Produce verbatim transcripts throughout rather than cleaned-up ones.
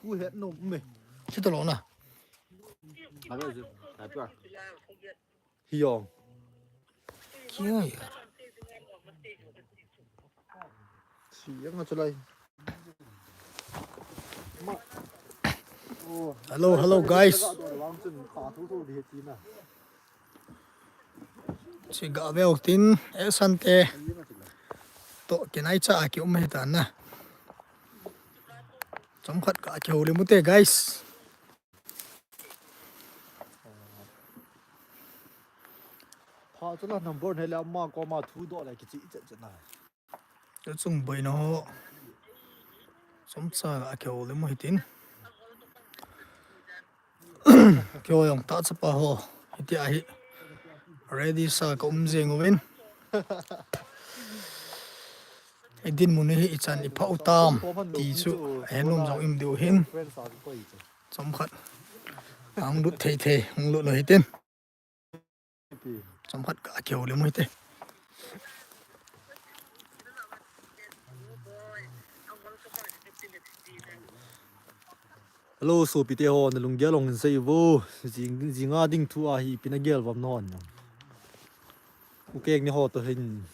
Ku het no me. Chito lo na. Hi yo. Kya yaar? Si yang chu lai. Hello, hello, guys. Chi ga veu tin, eh, Sante. To, kinai cha a ki um hi ta na. Chomkhat ka kihou le mute, guys. Pha chu la number ne le ama ko ma thu do le kichi che che na. Chu chung boina ho. Chomcha a kihou le mu hitin. Kihou jong ta chapa ho. Hiti ahi. Ready sa ka um jeng uvin. Ei dinmun hi ichan i pha u tam ti chu, ahe nom jong im diu hin. Chomkhat. Hung lut thei thei, hung lut lo hitin. Chomkhat ka kihou le mu hite. Hello, sopite ho, na lunggel hung sei vo. Jing, jing a ding thu ahi, ipi na gel uvam na hon jong. U Keng ni ho to hin,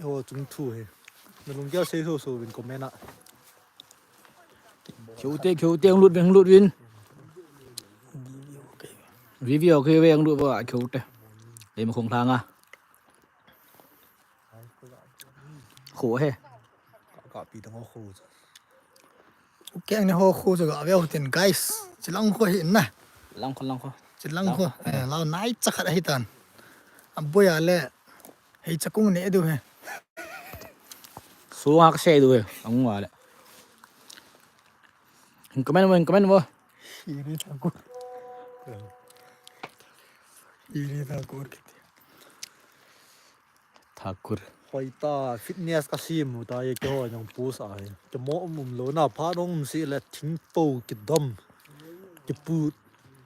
ho chung thu hi. Na lunggel sei so so vin comment a. Kihou te, kihou te, hung lut vin, hung lut vin. Vivi ok ve, hung lut va, kihou te. Lei ma khong thang a. Kho he. Ka pi tang ho kho. U Keng ni ho kho chu ga veu tin, guys. Chilang kho hi na. Lang kho, lang kho. Chilang kho. Eh, lau nai cha khat ahi tan. A boi a le. Hei cha kung ne du he. Su ngak se du he. Ang wa le. Hung comment vo, hung comment vo. Hiri Thakur. Hiri Thakur kiti. Thakur. Hoita fitness ka simu ta ye, keiho jong post a hi. Kei mo um um lou na, phat hung um sih le thingpo kidom. Kipu,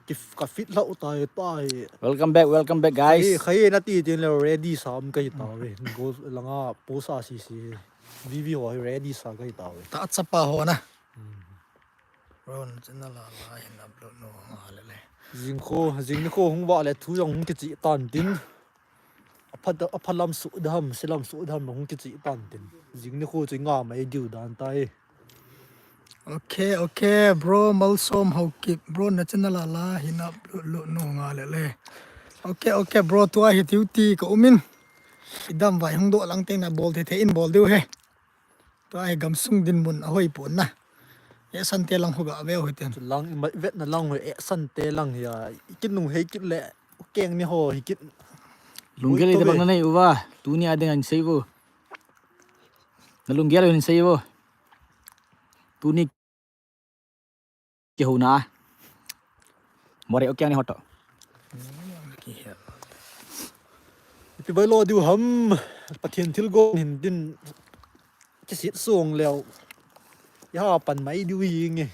ki, ka fit lou ta ye ta ye. Welcome back, welcome back, guys. Khai, khai na ti tin le ready sa um kahi ta ve. Go langa post a si si. Vivi ho hi ready sa kahi ta ve. Ta chapa ho na. Hmm. Ron channel a la hin upload nu nga le le. Jing kho, jing ni kho hung va le thu jong hung kichi tan tin. A pha, a pha lam su dam, si lam su dam hung kichi tan tin. Jing ni kho chu nga mai diu dan tai. Okay, okay, bro, Malsom Haokip, bro, na channel a la hin upload nu nga le le. Okay, okay, bro, tua hi duty ka um in. I dam vai hung doh lang teng na bol thei thei in bol diu he. Tua hi gamsung dinmun ahoi pon na. Eh, Sante lang ho ga veu hitin. Chu lang, i mai vet na lang ho, eh, Sante lang hi a. I kin nung hei kit le, U Keng ni ho hi kit. Lunggel i tabang na nei uva. Tuni a ding ang sei vo. Na lunggel in sei vo. Tuni kihou na. More U Keng ni ho to. Ipi bai lo diu ham, Pathen thilgon hin din kisit song leo. Ya pan mai diu hi nge.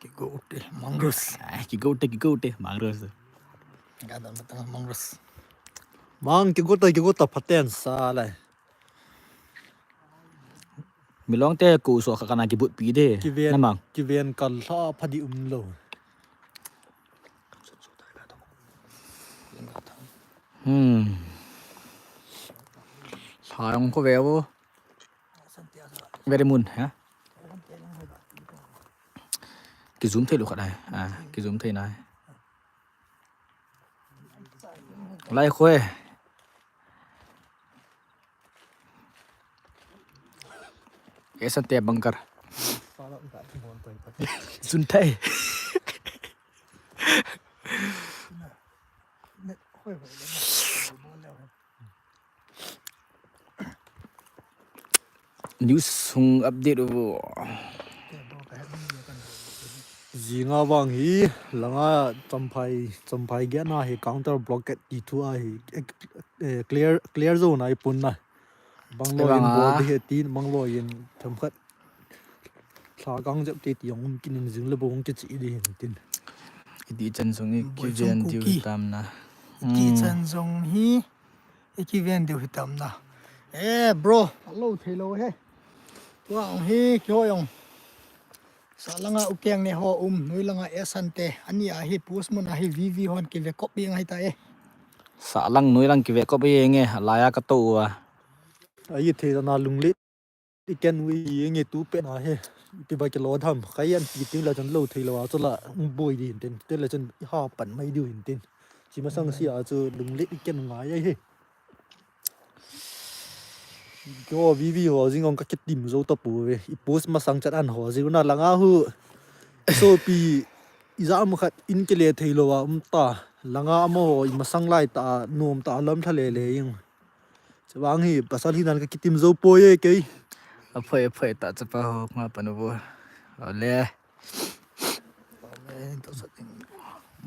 Kigo te, mangrove. Ai, kigo te, kigo te, mangrove. Gada matang mangrove. Mang kigo ta, kigo ta phaten sa lai. Milong te ku so ka kana kibut pi de. Kiven, na mang. Kiven kal lha phadi um lo. Hmm. Sa jong ko ve vo. Very moon, ha? Ki zoom thei lo khat ai. Ah, ki zoom thei nai. Lai khoi. Esa te bunker. Sun thei. News hung update u. Jinga vang hi langa Champhai, Champhai gate na hi counter blockade ti thu ahi, eh, clear, clear zone ahi pon na. Banglo in bol di he tin, banglo in themkhat. Thla kang jep te ti jong um kin in jing le bong kichi di hin tin. Iti chan jong i kiven diu tam na. Iti chan jong hi. Iki ven diu hitam na. Eh, bro, alo thei lo he. Tua ong hi, kihoi ong. Sa langa ukeng ne ho um, noi langa esan te. Ani a hi, post mun a hi, V V hon kive kop ing ahi ta e. Sa lang noi lang kive kop ing e, laya ka to a. Ahi thei na lung le. I ken ui nge tu pe na he. Ipi ba ke lo dham. Kai an ti ting la chan lo thei lo a chu la boi di hin tin. Te la chan i ha pan mai diu hin tin. Chi masang si a chu lung le i ken ngai ai he. Ko V V ho jing ong ka kitim zo ta pu ve. I post masang chat an ho jing na langa hu. So pi i za mu khat in ke le thei lo a um ta. Langa mo ho i masang lai ta nom ta lam tha le le ing. Chevang hi pasal hi nan ka kitim zo poi e kei. A phoi, a phoi ta chapa ho ma panu bo. Ole.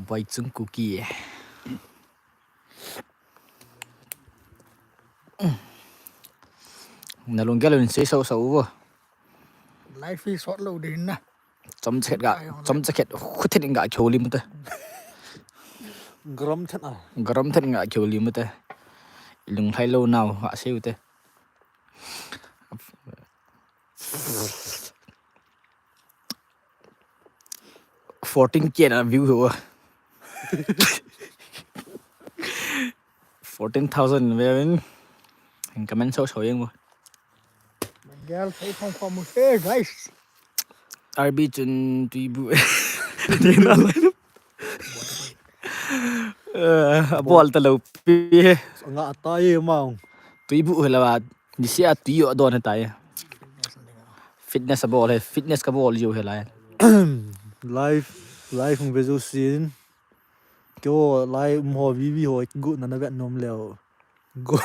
Bai chung kuki. Na lung gel in sei sau sau bo. Life is short lo din na. Chom chakhet ga, chom chakhet, khuthet in ga kholi mute. Garam thet a. Garam thet in ga kholi mute. Ilung hai lo nau, ga seu te. Fourteen K na view ho. Fourteen thousand view in. Comment sau sau yang bo. Girl, say from from. Hey guys. R B chun tui bu. Eh, a bol ta lo pi. Nga ta e maung. Tui bu hela ba. Ni sia tui yo don ta e. Fitness a bol he, fitness ka bol yo hela. Life, life hung vejo sin. Kyo lai um ho V V ho gu na na vet nom leo. Gu.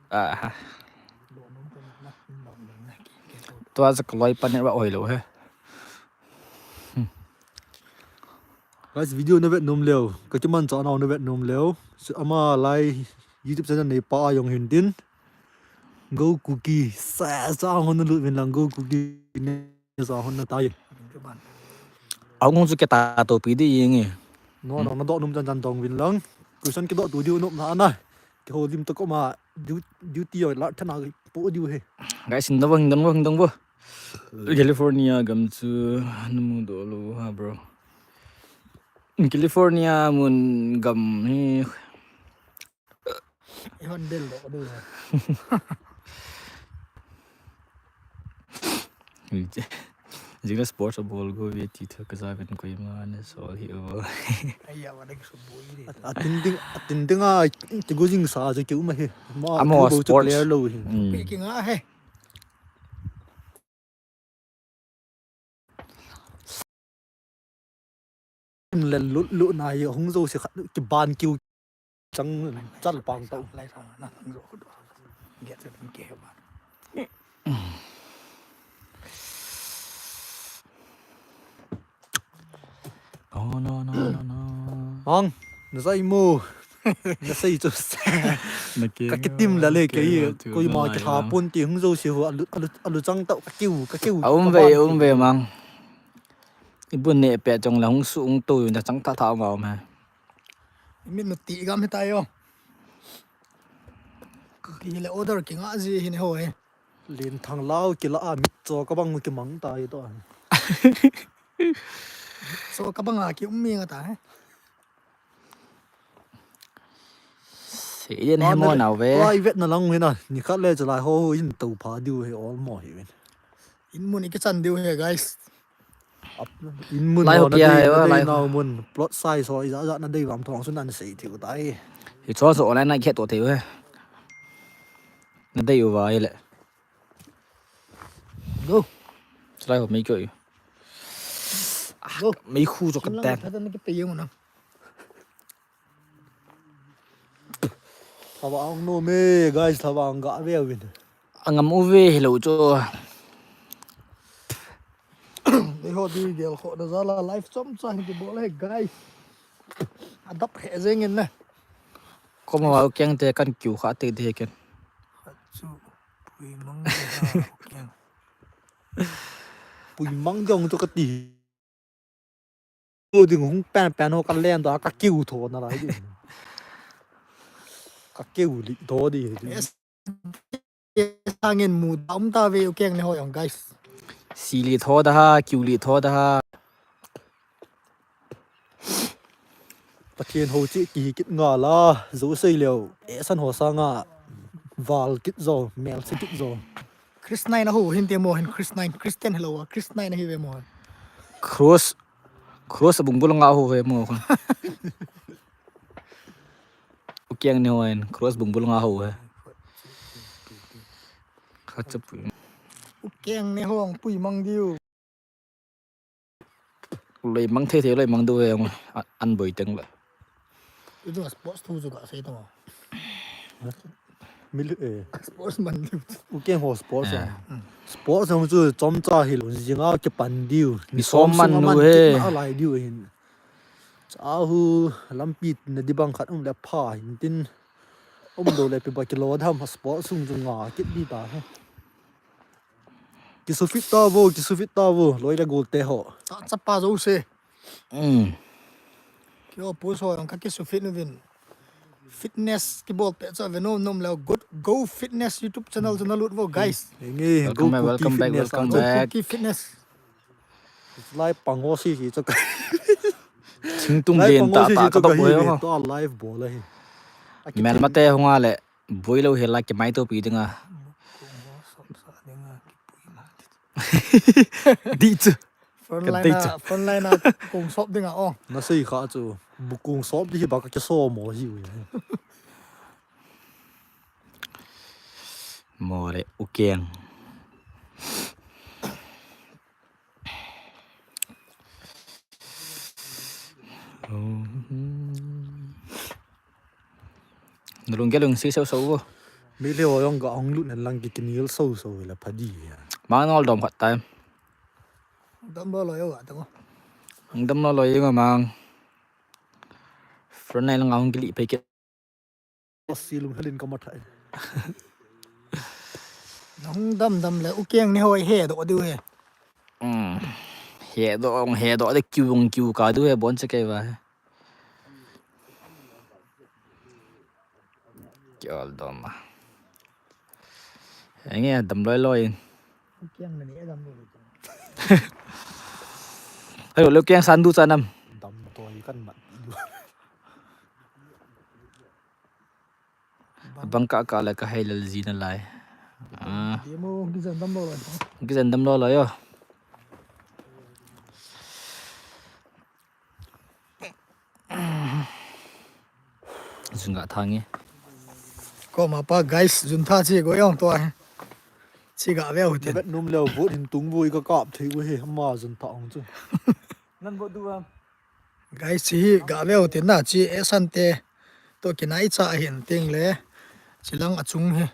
Aha. Tua sa kaloi pa ne wa oi lo he. Guys, video na vet nom leo. Ka kiman cha nau na vet nom leo. Ama lai YouTube channel nei pa ayong hin tin. Go Kuki. Sa sa hon na lut vin lang Go Kuki ne. Sa hon na tai. Aung chu ke ta to pi di yeng e. No no na do num chan chan dong vin lang. Kusan ke do tu diu nop na na. Ke ho lim to ko ma duty oi la thana po diu he. Guys, in dong dong dong dong bo. California gam chu namu do lo ha bro. California mun gam hi. Ihon del do do. Jingla sports a bol go ve ti tho ka za ven koi ma ne so hi o. Ai ya wa de so boi de. A tin ding, a tin ding a ti go jing sa je ke uma he. Ma amo sports player lo hi. Pi ki nga he. Len lut lut na hi hung zo si khat ki ban kiu chang chal pang tau. Lai sang na hung zo. Get to them ke ba. Oh no no no no. Hong, na sai mo. Na sei chu. Ka kitim la le kei, koi ma ki ha pon ti hung zo si ho alu alu alu chang tau ka kiu ka kiu. A um ve, a um ve mang. I bun ne pe chong la hung su hung to na chang tha tha ma um he. Min no ti gam he ta yo. Ki le order ki nga ji hin ho he. Lin thang lau ki la a mit cho ka bang ki mang ta i to. Cho ka bang a ki um mi nga ta he. Se yen he mo nau ve. Lai vet na lang win a. Ni khat le chalai ho ho in to pha diu he ol mo hi win. In mun i kichan diu he guys. In mun lai ho ho na kia dei, he na wa, dei lai nau ho. Mun plot size ho i ja ja na dei vam thong sun an sei tiu tai. Hi cho so online na khe to thei he. Na dei u va hi le. Go. Chalai ho mei kyo. Go. Mei khu cho ka tan. Thada na ke pe yung na. Thava ang no me, guys, thava ang ga ve win. Angam u ve hello cho. Ei ho di gel kho da zala live chom cha hi bol he, guys. Adap he jeng in na. Ko ma wa keng te kan kiu kha te de ken. Chu pui mang de ha keng. Pui mang jong to ka ti. Pu ding hung pen pen ho ka len da ka kiu tho na lai ding. Ka kiu li tho di. Yes. Sangin mu da um ta ve u keng ne ho jong, guys. Si li tho da ha, kiu li tho da ha. Pathen ho chi ki hi kit nga la, zo sei leo, e san ho sanga, val kit zo, mel se kit zo. Christian na ho hin te mo hin Christian, Christian hello, Christian na hi ve mo. Cross, cross bung bul nga ho ve mo. U keng ne ho hin, cross bung bul nga ho he. Kha cha pu. U keng ne ho ang pui mang diu. Loi mang thei thei, loi mang du ve ang, a-, an boi teng le. Itu sports thu chu ka sei tong. Mil, eh. Sports man diu. U keng ho sports. Eh. Ang. Mm. Sports ang chu chomcha hi lo, jinga ke pan diu. Ni som man nu he. Kit na lai diu hin. Chahu lampi na di bang khat um le pha hin tin. Um do le pi ba kilo dham sports sung chu nga kit di ta he. Kisufit ta vo, kisufit ta vo, loi le gol te ho. Ta chapa zo se. Mm. Kio pu so ang ka kisufit nu vin. Fitness kibol te cha ve nom nom le good Go Fitness YouTube channel chu na lut vo, guys. Nge, welcome back, welcome back. Go Kuki Fitness. Lai pang ho si si chu ka. Thingtung len ta ta ka dok boi ho. To live bol ahi. Mel mate hung a le boi lo he la ki mai to pi dinga. Di chu. Frontline a, frontline a kung sop dinga o. Na sei kha chu. Bu kung sop di hi ba ka ke so mo hi u. More u keng. Na lung gelung si so so vo. Mi le o yong ga ong lut na lang ki kinil so so le phadi ya. Mang nol dom khat time. Dom lo lo yo ga to. Dom lo lo yo mang. Front line lang ong kili pe ke. Silung helin ka mathai. Nong dam dam le u keng ni hoi he do diu he. Mm. He do, he do de kiu kiu ka diu he bon che ke va. Kiol dom a. Enge dam loi loi. Kiang na ni dam loi. Hello, lo kiang sandu chanam. Dam toi kan mat. Bangka ka le ka hei lal ji na lai. Ah. Demo kijan dam loi loi. Kijan dam loi loi yo. Jun ga thangi. Ko ma pa guys, jun tha chi go yong to ai. Chi ga veu ti. Bet num leo vote hin tung vui ka kap thei vui he ma jun tha ong chu. Nan vote du am. Guys, chi hi ga veu ti na chi e san te. To kinai cha hin ting le. Chi lang a chung he.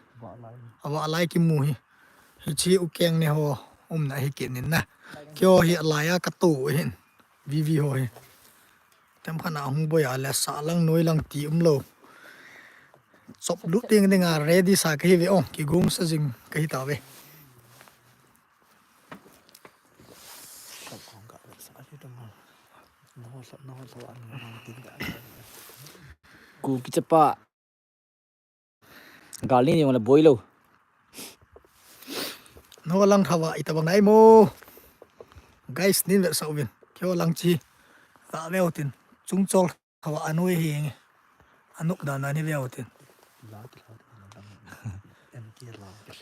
Awa lai ki mu hi. Hi chi u keng ne ho. Um na hi ki nin na. Kyo hi lai a ka tu hin. Vivi ho hi. Tem khat na hung boi a le sa lang noi lang ti um lo. Chop lut ding ding a ready sa ka hi ve ong, ki gung sa jing ka hi ta ve. Ku ki chapa. Gal ni ni wala boi lo. No lang khawa ita bang nai mo. Guys, nin vet sa uvin. Kyo lang chi. Ka ve utin. Chung chol khawa anoi hi nge. Anuk dan ani ve utin.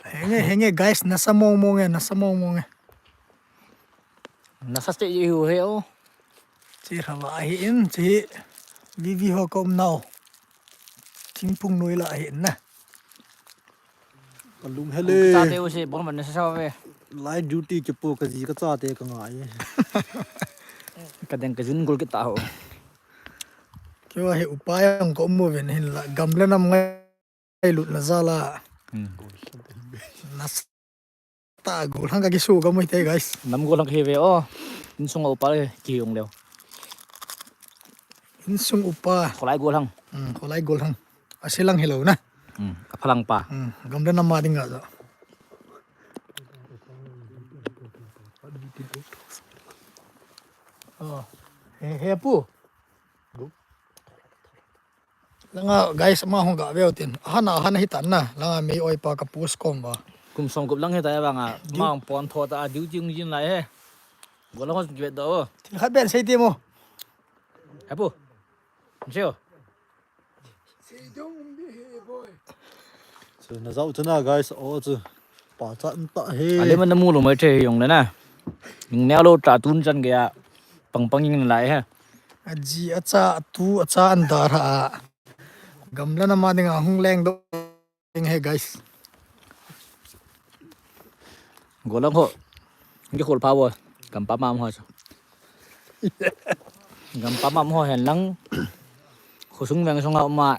Henge, henge, guys, nasa mong mong e, nasa mong mong e. Nasa ste ji hu he o. Chi khawa ahi in, chi vivi ho kom nau. Thingphung noi la ahi in na. Ka lung hele. Ka chate u se, bon ban nasa sa ve. Light duty ke po ka ji ka chate ka ngai. Ka deng ka jun gol kita ho. Kyo he upai ang ko mo ven hin la, gamle nam ngai. Lutna jal a. Hmm. Nasa ta golhang ka kisu ka mui te, guys. Nam golhang ka hi ve o. Insung upa le ki hung leo. Insung upa. Kholai golhang. Hmm, kholai golhang. Asilang hilo na. Hmm, aphalang pa. Hmm, gamda nama ding ga. Oh. He pu. Langa guys, ama hung ga veu tin. Hana hana hitan na. Langa mei oi pa ka post kom ba. Kum som gup lang hita vanga. Mang pon tho ta duty ung jin lai he. Golang hos kivet do. Thil khat ben sei ti mo. He pu. Seo. Chu na zau chu na guys, o chu. Pa chan ta he. Ale man na mu lo mai the jong le na. Ning neo lo ta tun chan gaya. Pang pang ing lai he. Aji acha tu acha an dar ha. Gamla na ma dinga hung leng do. Ing he guys. Golang ho. Ngi khol pa bo. Gam pa mam ho chu. Gam pa mam ho hen lang. Khosung veng sunga ma.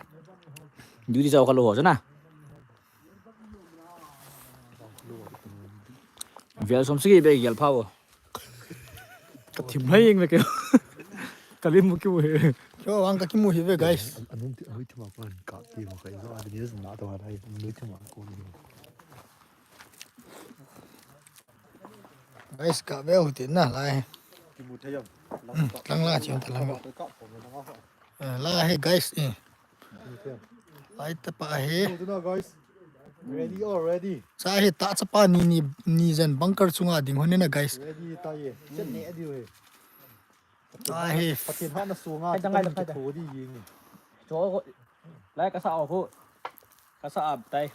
Duty jao kha lo ho chu na. Vial som sigi be gel pa bo. Ka thim hai ing ve ke. Ka lim mu ki mu he. Kyo ang ka ki mu hi ve guys. Anung ti anung ti ma ko an ka ti ma ka izo a ni na to ha dai anung ti ma ko ni. Guys ka ve u ti na lai. Ki mu thayam. Lang la chi ta lang. Eh, la he guys eh. Lai ta pa he. Ready already. Sa he ta chapa ni ni ni jan bunker chunga ding hon na guys. Ready ta ye. Set ne adi he. Ta he. Patin ha na sunga. Hai dangai la khai da. Tho di ying. Cho lai ka sa o khu. Ka sa ab tai.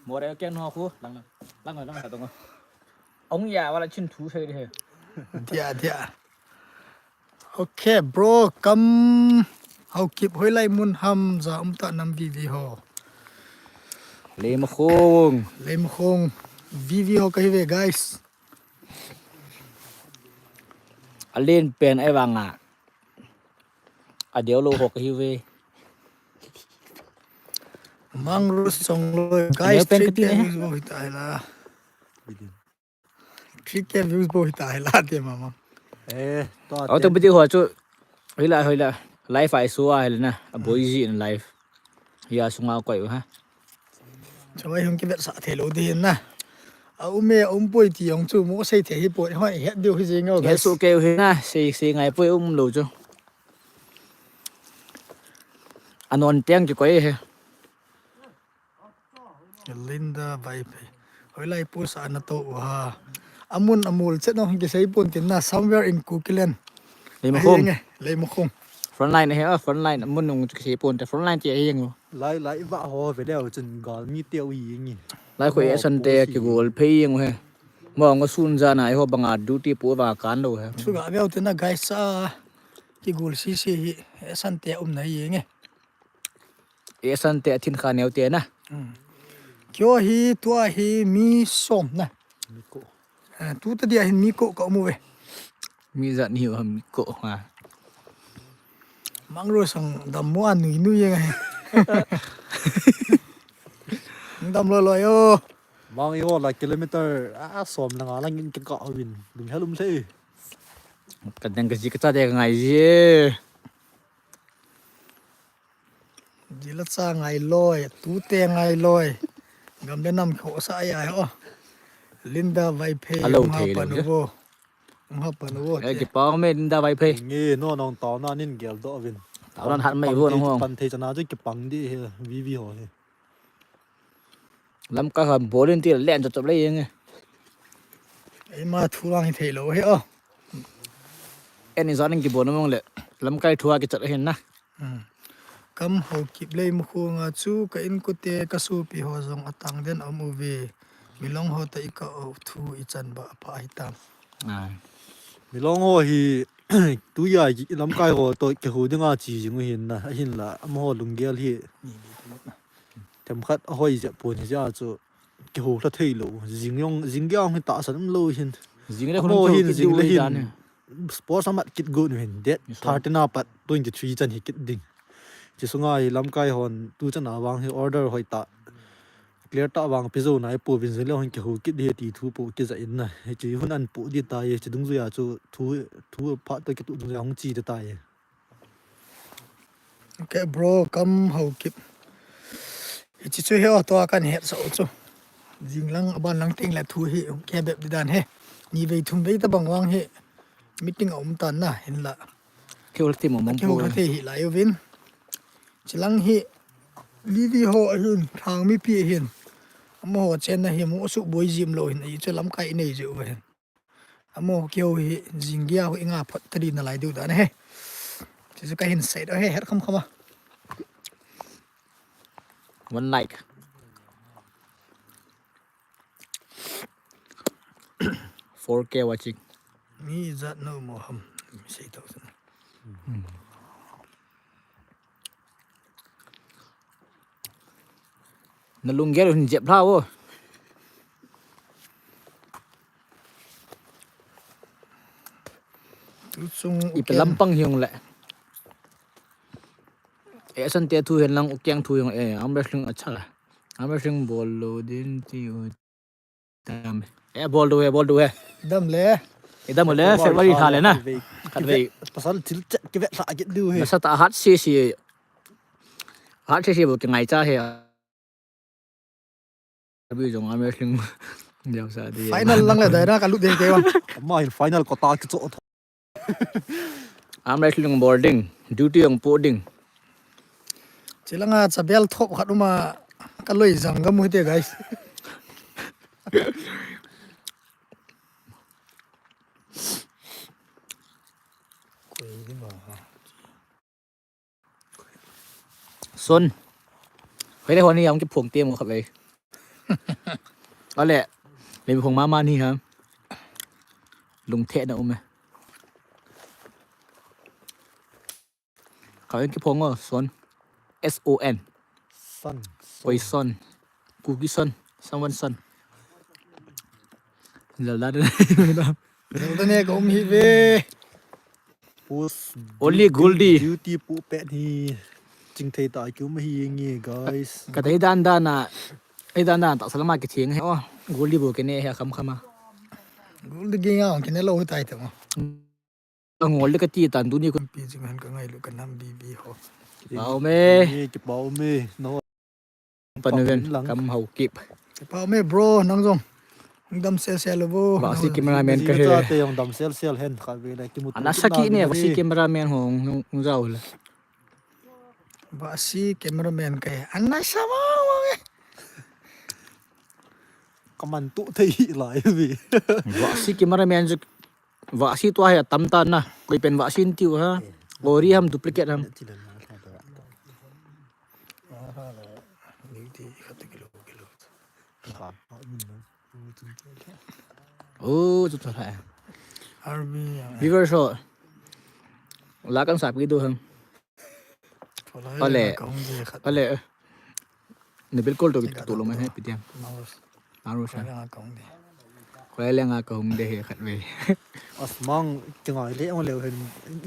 Mo re ken ho khu. Lang lang. Lang lang ka dong. Ong ya wala chin thu sai de he. Dia dia. Okay bro, kam hau kip hoi lai mun ham ja um ta nam vivi ho. Lei ma khong. Lei ma khong. Vivi ho ka hi ve guys. Alen pen ai vanga. Adeu lo ho ka hi ve. Mang ru song lo guys. Alen pen ka ti ne. Bo hi ta la. Three K views bo hita hila te mama. Eh, to. Auto video ho chu. Hila hila. Live ai su a hila na. A boi ji in live. Ya sunga koi ha. Chawai hung kivet sa thei lo di na. A um e um poi ti jong chu mo sei thei hi poi hoi het diu hi jing o. He su ke hi na sei sei ngai poi um lo chu. Anon teng ki koi he. Linda Vaiphei. Hoilai post ana to u ha. Amun amul chet no ki sei pon tin na somewhere in Kukiland. Leimakhong. Leimakhong. Frontline he, ah, frontline amun nung ki sei pon te frontline ti ahi ngo. Lai lai va ho ve leo chun gal mi te u yi ngi. Lai khoi asan te ki gol phei ngo he. Mo ngo sun ja na ho banga duty pu va kan lo he. Chu ga veu te na guys a ki gol si si hi asan te um na yi nge. Esan te athin kha neo te na. Kyo hi tua hi mi som na. Mi ko. Tu ta dia hin mi ko ka mu ve. Mi za ni wa mi ko ha. Mang ro sang dam mo a nui nui ye ngai. Dam lo lo yo. Mang yo la kilometer a som na nga lang in ka ka win. Lung helum sei. Ka dang ka ji ka ta de ngai ji. Jila cha ngai loi, tu te ngai loi. Gam le nam kho sa ya ho. Linda Vaiphei. Alo thei lo. Vo. Nga pan vo. Eh, ki pang me Linda Vaiphei. Nge no nong tao na nin gel do vin. Tao nan hat mai vo nong ho. Pan thei chana chu ki pang di he, vivi ho he. Lamkai hon bol in ti len chop chop le yeng e. Eima thu lang hi thei lo he o. Eni zan in kibol na mong le. Lamkai thu a kichat ahin na. Kam ho kip lei mu khu nga chu ka in kute ka supi ho zong atang den om uve. Milong ho ta i ka o thu i chan ba pa hi tam. Milong ho hi tu ya lamkai ho to ke hu dinga chi jing u hin na. Ahin la am ho lunggel hi. Themkhat a hoi jep pon hi ja chu kiho hla thei lo. Jing jong, jing jong hi tahsan um lo hin. Jing le khun hin, jing le hin. Sports amat kit got hin. Det thirteen a pat twenty three chan hi kit ding. Chi sunga hi lamkai hon tu chan a vang hi order hoi ta. Clear ta vang pi zo nai po vin jing le hin kiho kit hi ti thu po ki ja in na. Hi chi hun an po di ta ye chi dung zu ya chu thu, thu pha to ki tu dung ya hung chi de ta ye. Okay bro, kam ho kip. Hichi chu he o to a kan het sa u chu. Jing lang aban lang ting la thu hi ke bep di dan he. Ni vei thum vei ta bang wang he. Meeting a um tan na hin la. Kihol thei mo mong Kihol po. Thei hi lai uvin. Chilang hi Lily ho ahin, Thangmipi ahin. Amaho chenna hi mo su boi jim lou hin, ahi chu lamkai nei jeh u ahin. Amaho kihou hi, jinggia ho inga phat tadi nalai diu dan ahi. Chuchu kahin sei doh ahi, het kham kham a. One like. Four K watching. Mi jat no mo ham. Mi sei tau sen. Na lunggel hin jep lha o. Tu chung Ipi Ukiang lampang hiong le. Eh, Asante thu hen lang Ukiang thu hiong eh, arm wrestling acha. Arm wrestling bol lou ding ti u. Dam. Eh, bol du he, bol du he. Dam le. Eh, dam le, February tha le na. Khatvei. Pasal thil chet kivet lha kit diu he. Nasatah a hat sese. Hat sese bou kingai cha he. Abi jong arm wrestling. Jao sa di. Final lang le dai na ka lut ding kei vang. Ama hin final kota kicho. Arm wrestling bol ding, duty jong po ding. Chilanga chabel thop khat uma, kaloi jang kamu hite, guys. Son. Hoile hon ni jam kiphong te mo khatvei. Ale. Lei phong mama ni ha. Lungthena um e. Khatvei kiphong o, Son. S O N. Son. Oi, Son. Kuki Son. Someone Son. Jalda de. Jalda ne ka um hi ve. Post Only duty, Goldie. Duty pu pet hi. Chingthei ta kium hi nge, guys. Ka dei dan dan a. Ei dan dan ta salama kithing he. Oh, Goldie bou kine he kham kham a. Goldie ge nga kine lou tai te mo. Ka ngol le kati tan tuni ko. Pi jing han ka ngailu ka nam bibi ho. Kipau me. Kipau me. No. Panuven, kam hau kip. Kipau me, bro, nang jong. Hung dam sel sel lo bo. Vasi cameraman ka he. Te jong dam sel sel hen khatvei le kimu. Ana saki ne, vasi cameraman hung, hung, hung jao le. Vasi cameraman ka he. Ana sama wa nge. Kaman tu thei lai ve. Vasi cameraman ju Vasi tua hi atam tan na. Koi pen vasi in tiu ha. Ori ham duplicate ham. Oh, chu chu ha. Army. Viewers ho. La kan sap ki du ham. Ale. Ale. Na bilkol to tu lo mai he pitiang. Arus. Arus. Koi lenga kong de. Koi lenga kong de he khatvei. Asmang chengai le ong leu hen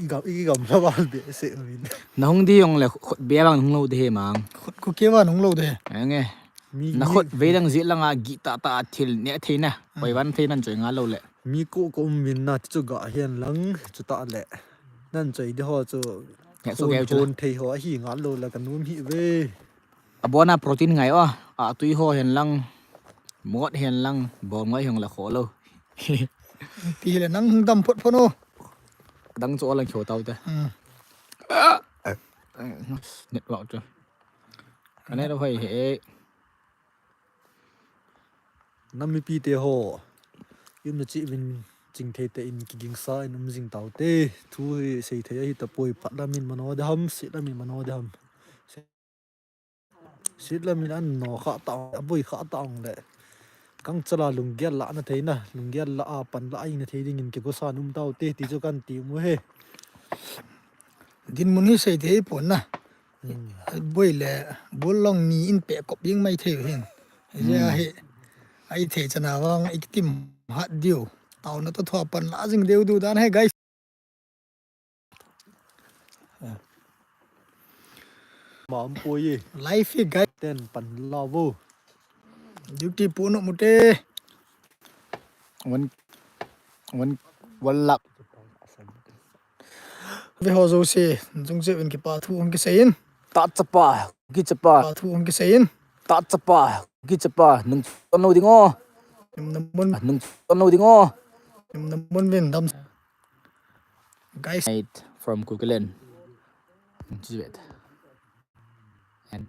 igam igam la bal be se min. Na hung di ong le khut be bang hung lo de he mang. Khut ku ke bang hung lo de he. Nge. Na khut ve lang ji langa gi ta ta thil ne thei na. Koi van thei nan choi nga lo le. Mi ko ko um min na chu ga hen lang chu ta le. Nan choi de ho chu. Ne so ge chu. Thon thei ho hi nga lo la ka num hi ve. Abona protein ngai o, a tui ho hen lang, mot hen lang, bol ngai hong la kho lo. Ti le nang hung dam phot phot o. Dang chu lang kho tau te. Hmm. Network chu. Ka net hoi he. Nam mipi te ho. Yum na chi vin ching thei te in kiging sa in um jing tau te. Thu hi sei thei ahi ta poi phat la min mano de ham, sit la min mano de ham. Sit la min an no kha ta, a boi kha ta ong le. Kang chala lunggel la na thei na, lunggel la a pan la ai na thei ding in ke ko sa num tau te, ti chu kan ti mu he. Din mun hi sei thei pon na. Hmm. Boi le, bol long ni in pe kop ding mai thei hin. Je a hi. Ai thei chana vang, i kitim hat diu. Tau na to thua pan la jing deu du dan he, guys. Mam poi e. Life hi guide. Ten pan la vo. Duty pu no mute. One, one, one lakh. Ve ho jo se, jung je vin kipa thu hung kisei in. Ta chapa, ki chapa. Pa thu hung kisei in. Ta chapa, ki chapa. Nung chon lo ding o. Nung chon lo ding o. Nung mun vin dam. Guys. Eight, from Kukiland. Chi vet. And